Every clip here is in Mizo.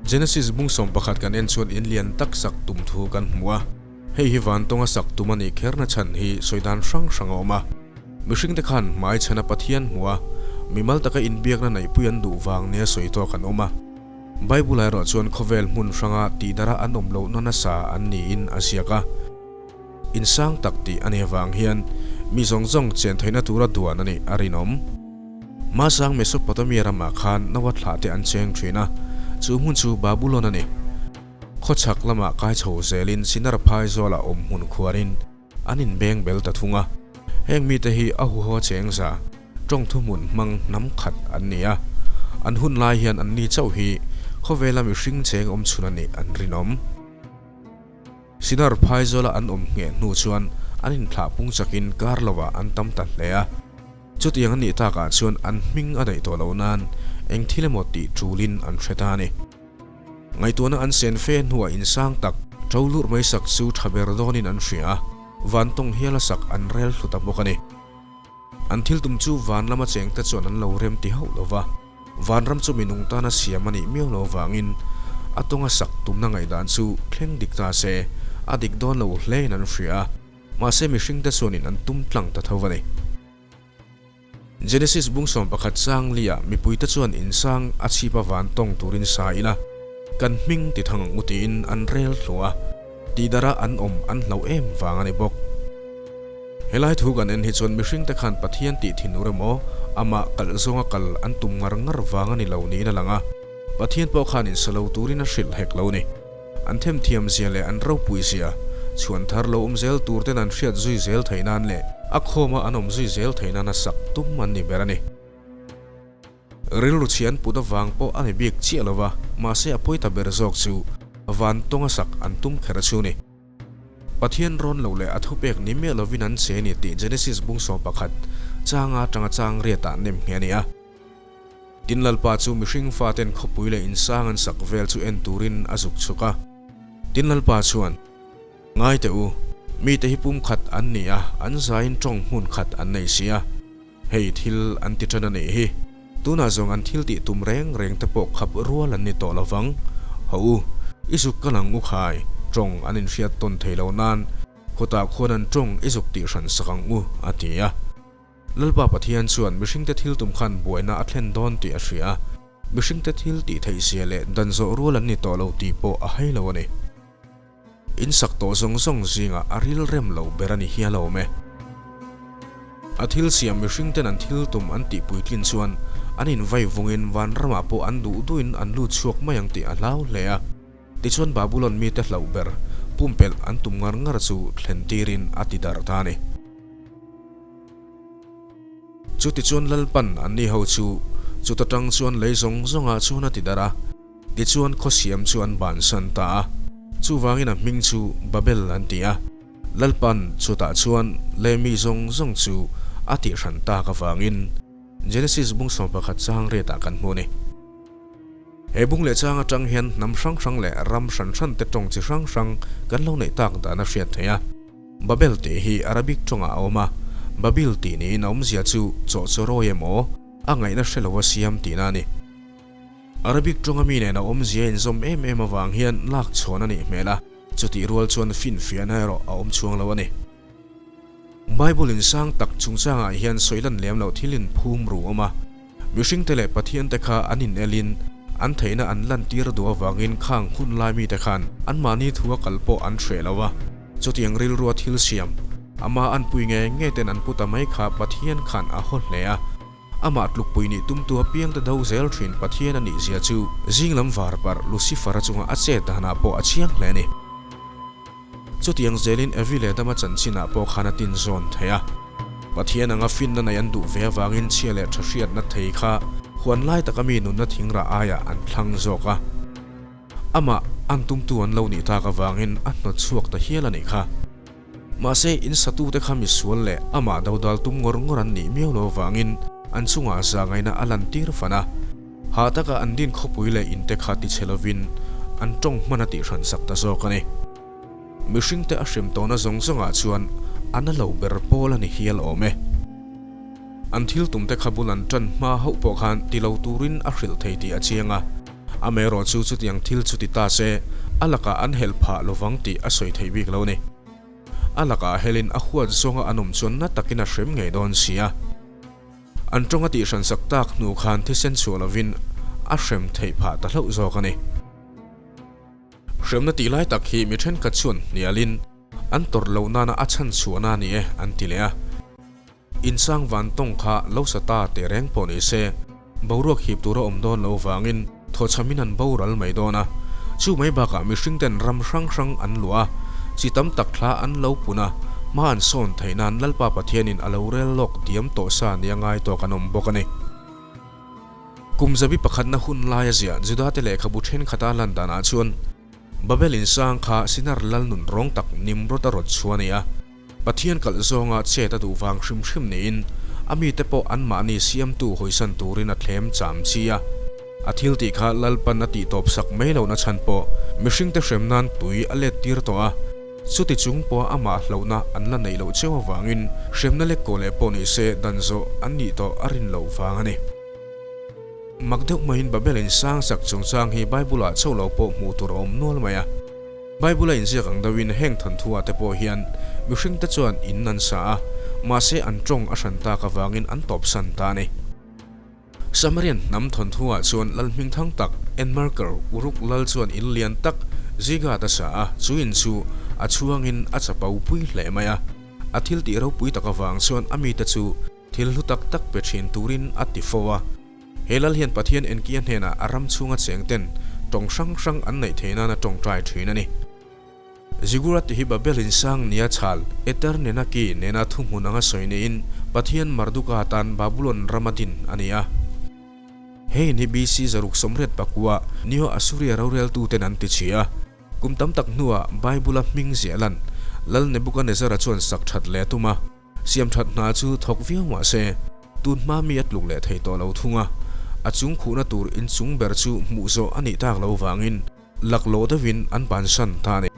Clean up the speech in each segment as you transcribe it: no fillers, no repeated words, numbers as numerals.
Genesis bung 11 kan en chuan in lian tak sak tum thu kan hmu a. Hei hi vantawnga sak tum a nih kherna chhan hi sawi dan hrang hrang a awm a. Mihringte khan hmai chhana Pathian hmu a, mimal taka inbiakna neihpui an duh vang nia sawi tawk an awm a. Bible ah erawh chuan khawvel hmun hranga tihdara an awm lohna nasa an niin a ziak a. In sang tak tih a nih avang hian mi zawng zawng chen theihna tura duan a nih a rinawm. Hmasang Mesopotamia ramah khan Noa thlah te an cheng thin a, chu hmun chu Babulon a ni. Khawchhak lamah kai chho zelin Sinar phai zawlah awm hmun khuarin an inbeng bel ta thung a. Heng mite hi a huho cheng za, tawng thuhmun hmang hnam khat an ni a. An hun lai hian anni chauh hi khawvela mihring cheng awm chhun a nih an rinawm. Sinar phai zawla an awm ngheh hnu chuan an inthlah pung chakin kar lovah an tam ta hle a. Chutiang a nih takah chuan an hming a daih tawh loh nan eng thil emaw tih tulin an hre ta a ni. Ngaihtuahna an sen fe hnuah insang tak to lurh mai sak chu tha ber dawnin an hria a, vantawng hiala sak an rel hlu ta bawk a ni. An thil tum chu van lama chengte chuan an lo rem ti hauh lo va, vanram chu minung tana siam a nih miau lo avangin a tawnga sak tumna ngaihdan chu thleng dik ta se a dik dawn lo hlein an hria a. Mahse mihringte chuanin an tum tlang ta tho a ni. Genesis bung 11 chang liah mipuite chuan insang a chhipa van tawng turin sa ila, kan hming ti thang ang u tiin an rel thlu a, tihdara an awm an hlauh em vang a ni bawk. Helai thu kan en hi chuan mihringte khan Pathian tih thinur emaw amah kalh zawnga kal an tum ngar ngar vang a ni lo niin a lang a, Pathian pawh khan insalo turin a hrilh hek lo a ni. An themthiam zia leh an ropui zia, chhuan thar lo awm zel tur ten an hriat zui zel theih nan leh a khawma an awm zui zel theih nana sak tum an ni ber a ni. Rilru chhi an put avang pawh a ni bik chiah lo va, mahse a pawi ta ber zawk chu van tawnga sak an tum kher chu ni. Pathian rawn lo leh a thupek ni miah lovin an che ni tih Genesis bung 11 changa tanga chang riatah nem nghe a ni a. Tin Lalpa chu mihring faten khawpui leh insang an sak vel chu en turin a zuk chhuk a. Tin Lalpa chuan, Ngai teh u, mite hi pum khat an ni a, an zaiin tawng hmun khat an nei si a. Hei thil an ti tan a nih hi. Tunah zawng an thil tih tum reng reng te pawh khap rual an ni tawh lo vang. Haw u, i zuk ka lang u khai, tawng an inhriat tawn thei lo nan, khutah khuan an tawng i zuk tih hran sak ang u, a ti a. Lalpa Pathian chuan mihringte thil tum khan buaina a thlen dawn tih a hria a, mihringte thil tih theih zia leh dan zawh rual an ni tawh lo tih pawh a hai lo a ni. In sak tawh zawng zawng zingah a ril rem lo ber a ni hial awm e. A thil siam mihringten an thil tum an tih puitlin chuan an invai vungin vanramah pawh an duh duhin an lut chhuak mai ang tih a hlau hle a. Tichuan Babulon mite hlauh ber pumpelh an tum ngar ngar chu thlen tirin a ti darh ta a ni. Chutichuan Lalpan anni ho chu chuta tang chuan lei zawng zawngah chuan a ti darh a, tichuan khawsiam chu an bansan ta a. Chuvangin a hming chu Babel an ti a, Lalpan chutah chuan lei mi zawng zawng chu a tihhran tak avangin Genesis bung 11 chang riatah kan hmu a ni. He bung leh chang atang hian hnam hrang hrang leh ram hran hran te tawng chi hrang hrang kan lo neih tak dan a hriat theih a. Babel tih hi Arabic tawngah a awm a, Babil tih niin a awmzia chu chawhchawrawi emaw, a ngaihna hre lova siam tihna a ni. Arabic tawnga mi nen a awmzia inzawm em em avang hian lak chhawn a nih hmel a, chutih rual chuan finfiahna erawh a awm chhuang lo a ni. Bible insang tak chungchangah hian sawi lan lem loh thil inphum ru awm a, mihringte leh Pathiante kha an inelin an theihna an lantir duh avangin khang hun lai mite khan anmahni thua kal pawh an hreh lo a, chutiang rilrua thil siam, ama an pui nge nge ten an pu ta mai kha Pathian khan a haw hle a, amah tlukpui nih tumtu apiangte do zel thin Pathian a nih zia chu zinglam var parh Lucifer-a chunga a chet danah pawh a chiang hle a ni. Chutiang zelin Evi leh Adama chanchinah pawh khan a tin zawn thei a. Pathian anga finna nei an duh ve avangin chhia leh tha hriatna thei kha huan lai taka mi nunna thingrah aiah an thlang zawk a. Amah an tumtu an lo nih tak avangin a hnawt chhuak ta hial a nih kha. Mahse, in satute kha misual leh amah dodal tum ngawr ngawr an nih miau lo avangin an chungah zahngaihna a lantir fan a. Hah taka an din khawpui leh inte kha ti chhe lovin an tawng hman a tihhran sak ta zawk a ni. Mihringte a hrem tawhna zawng zawngah chuan a na lo ber pawl a ni hial awm e. An thil tumte kha bul an tan hma hauh pawh khan ti lo turin a hrilh thei tih a chiang a. Amaherawh chu chutiang thil chu ti ta se, a lakah an helh phah lovang tih a sawi theih bik lo a ni. A lakah helin a huat zawnga an awm chuan na takin a hrem ngei dawn si a. An tawng a tihhran sak tak hnu khan thisen chhuah lovin a hrem theih phah ta hlauh zawk a ni. Hremna tih lai tak hi mi thenkhat chuan hnialin an tawrh loh nana a chhan chhuahna a ni e an ti leh a. Insang van tawng kha lo sa ta teh reng pawh ni se, boruak hip tura awm dawn lo vangin thawchhamin an boral mai dawn a. Chu mai bakah mihring ten ram hrang hrang an luah a, chi tam tak thla an lo pun a, hma an sawn theih nan Lalpa Pathianin a lo rel lawk diam tawh sa nia ngai tawk an awm bawk a ni. Kum zabi pakhatna hun laia ziah Judate lehkhabu thenkhat a lan danah chuan Babel insang kha Sinar lal nun rawng tak Nimrod a rawt chhuah a ni a. Pathian kalh zawnga chet a duh vang hrim hrim niin a mite pawh anmahni siamtu hawisan turin a thlem cham chi a. A thil tih kha Lalpan a tihtawp sak mai lohna chhan pawh mihringte hrem nan tui a let tir tawh a, chuti chung pawha amah hlauhna an la neih loh cheu avangin hremna lek kawh leh pawh ni se dan zawh an nih tawh a rin loh vang a ni. Mak deuh maiin Babel in sang sak chungchang hi Bible-ah chauh lo pawh hmuh tur a awm nual mai a. Bible-a inziak ang deuhin heng thawnthuah te pawh hian mihringte chuan in an sa a, mahse an tawng a hran tak avangin an tawpsan ta a ni. Samarian hnam thawnthuah chuan lal hmingthang tak Enmerker Uruk lal chuan in lian tak Zigat a sa a, chu in chu a chhuangin a chapo pui hle mai a. A thil tih ropui tak avang chuan a mite chu thil hlu tak tak pe thin turin a ti fo a. He lal hian Pathian Enkia hnenah a ram chhunga cheng ten tawng hrang hrang an neih theih nana tawngtai thin a ni. Ziggurat hi Babel insang nia chhal Eter nena ki nena thuhmun anga sawi niin Pathian Marduka tan Babulon rama din a ni a. He in hi BC 684 Neo-Assuria roreltuten an ti chhi a. Kum tam tak hnuah Bible-a hming ziah lan Lal Nebuchadnezzar-a chuan sak that leh a tum a. Siam that hna chu thawk viau mah se, tun hma mi a tluk leh thei tawh lo thung a, a chung khuhna tur inchung ber chu hmuh zawh a nih tak lo vangin laklawh deuhin an bansan ta a ni.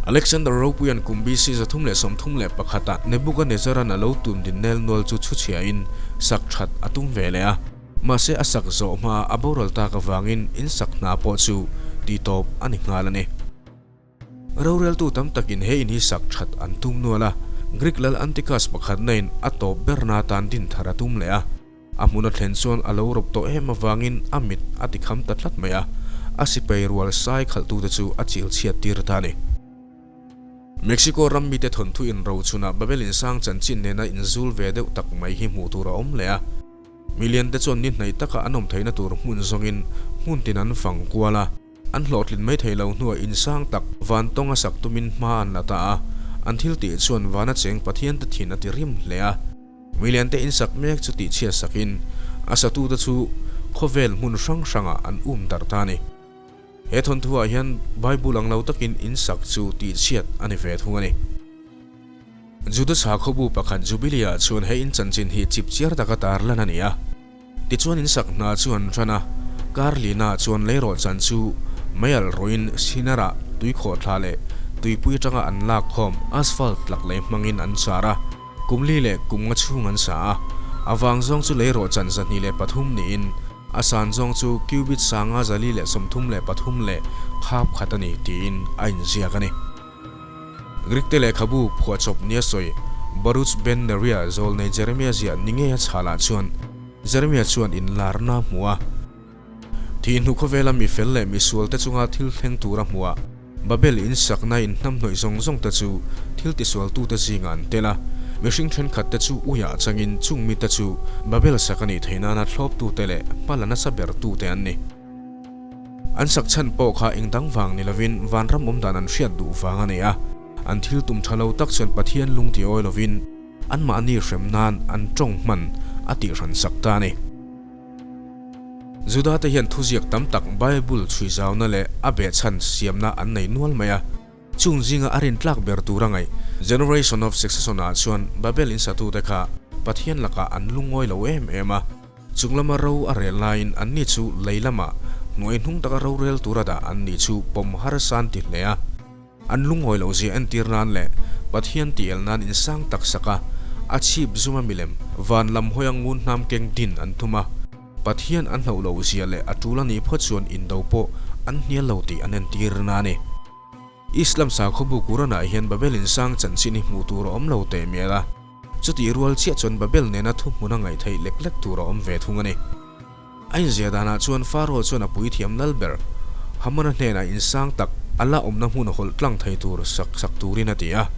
Alexander Ropuia'n kum BC 331 ah Nebuchadnezzar-a'n a lo tun din nel nual chu chhuchhiain sak that a tum ve leh a, mahse a sak zawh hmaa a boral tak avangin in sak hna pawh chu tihtawp a ni nghal a ni. Roreltu tam takin he in hi sak that an tum nual a, Greek lal Antichus pakhatna in a tawp berna atan din thar a tum leh a. A hmun a thlen chuan a lo rawp tawh em avangin a mit a ti kham ta tlat mai a, a sipai rual sai khalhtute chu a chil chhiat tir ta a ni. Mexico ram mite thawnthu inrochhunah Babel insang chanchin nena inzul ve deuh tak mai hi hmuh tur a awm leh a. Miliante chuan ni hnaih taka an awm theihna tur hmun zawngin hmun tin an fang kual a. An hlawhtlin mai thei lo hnuah insang tak van tawng a sak tumin hma an la ta a, an thil tih chuan vana cheng Pathian te thin a ti rim hle a. Miliante insak mek chu tihchhiat sakin a satute chu khawvel hmun hrang hrangah an um darh ta a ni. He thawnthuah hian Bible ang lo takin insak chu tihchhiat a ni ve thung a ni. Juda sakhaw bu pakhat Jubilee-ah chuan he in chanchin hi chip chiar taka tarlan a ni a. Tichuan in sak hna chu an ran a, kar lina chuan leirawh chan chu meialh rawhin Sinara tuikhawh thla leh tuipui atanga an lak khawm asphalt tlak lei hmangin an char a, kum li leh kum nga chhung an sa a. A vang zawng chu leirawh chan 203 niin a san zawng chu cubit 543 leh khap khat a ni tiin a inziak a ni. Greek te lehkhabu phuahchawp nia sawi Baruch ben Neria zawlnei Jeremia ziah ni ngei a chhalah chuan Jeremia chuan inlarna a hmu a. Thih hnu khawvela mi fel leh mi sualte chunga thil thleng tur a hmu a, Babel insakna inhnamhnawih zawng zawng te chu thil tisualtute zingah an tel a, mihring thenkhat te chu uiah changin chung mite chu Babel sak a nih theih nana thlawptute leh hma la nasa bertute an ni. An sak chhan pawh kha eng dang vang ni lovin vanram awm dan an hriat duh vang a nei a, an thil tum tha lo tak chuan Pathian lung ti awi lovin anmahni hrem nan an tawng hman a tihhran sak ta a ni. Judate hian thuziak tam tak Bible chhui zauna leh a behchhan siamna an nei nual mai a. Chung zinga a rintlak ber tur a ngaih Generation of Succession-ah chuan Babel in satute kha Pathian lakah an lungawi lo em em a, chung lama ro a rel laiin anni chu lei lama hnuai hnung taka rorel tura dah anni chu pawm harsa an ti hle a. An lungawi loh zia entir nan leh Pathian tih el nan insang tak sak a, a chhip zuma milem van lam hawi a ngun hnam keng din an tum a. Pathian an hlauh loh zia leh a tul a nih phawt chuan indo pawh an hnial lo tih an entir na a ni. Islam sakhaw bu Quran-ah hian Babel insang chanchin hi hmuh tur a awm lo teh mial a, chutih rual chiah chuan Babel nena thuhmun a ngaih theih lek lek tur a awm ve thung a ni. A inziah danah chuan Pharaoh chuan a puithiam lal ber Hamana hnenah insang tak a la awmna hmun hawlh tlang thei tur sak sak turin a ti a.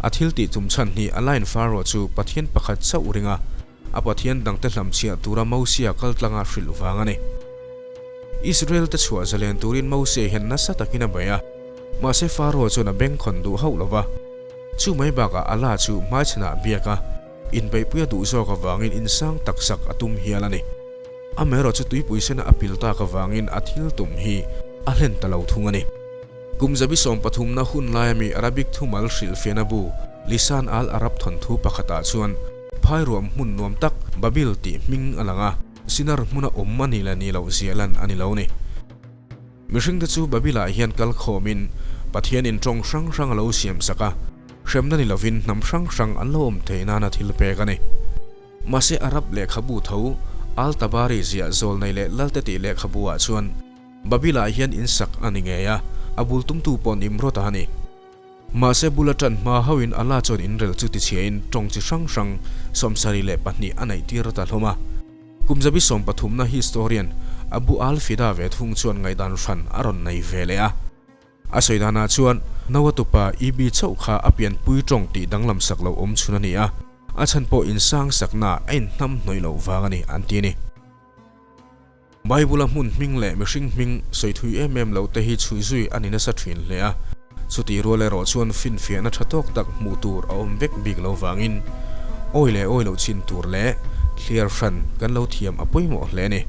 A thil tih tum chhan hi Alain Pharaoh chu Pathian pakhat chauh ring a, a Pathian dangte hlamchhiah tura Mosia kal tlanga hrilh vang a ni. Israel te chhuah zalen turin Mosia hian nasa takin a bei a, mahse Pharaoh chuan a bengkhawn duh hauh lo va. Chu mai bakah Allah chu hmaichhanah a biak a, inbeihpui a duh zawk avangin insang tak sak a tum hial a ni. Amaherawh chu tuipui sena a pil tak avangin a thil tum hi a hlen ta lo thung a ni. Kum zabi sawmpathumna hun laia mi Arabic thumal hrilhfiahna bu Lisan al-Arab thawnthu pakhatah chuan phairuam hmun nuam tak Babil tih hming a lang a, Sinar hmuna awm a nih leh nih loh zia lan a ni lo ni. Mihringte chu Babilah hian kal khawmin Pathianin tawng hrang hrang a lo siam sak a, hremna ni lovin hnam hrang hrang an lo awm theih nana thil pek a ni. Mahse Arab lehkhabu tho Al-Tabari ziah Zawlnei leh Lalte tih lehkhabu-ah chuan Babilah hian in sak a ni ngei a, a bul tumtu pawh Nimrod-a a ni. Mahse bula ṭan hma hauhin Allah chuan inrel chu tichhiain ṭawng chi hrang hrang 72 a neih tir ta hlawm a. Kum zabi sawmpathumna historian Abu al-Fida ve thung chuan ngaihdan hran a rawn nei ve leh a. A sawi danah chuan Noah tupa Ibi chauh kha a pianpui ṭawng tih danglam sak loh awm chhun a ni a, a chhan pawh insang saknaah a inhnam hnawih loh vang a ni an ti a ni. Bible-a hmun hming leh mihring hming sawi thui em em loh te hi chhui zui a ni nasa thin hle a. Chutih rual erawh chuan finfiahna tha tawk tak hmuh tur a awm vek bik lo vangin awi leh awi loh chin tur leh thliar hran kan lo thiam a pawimawh hle a ni.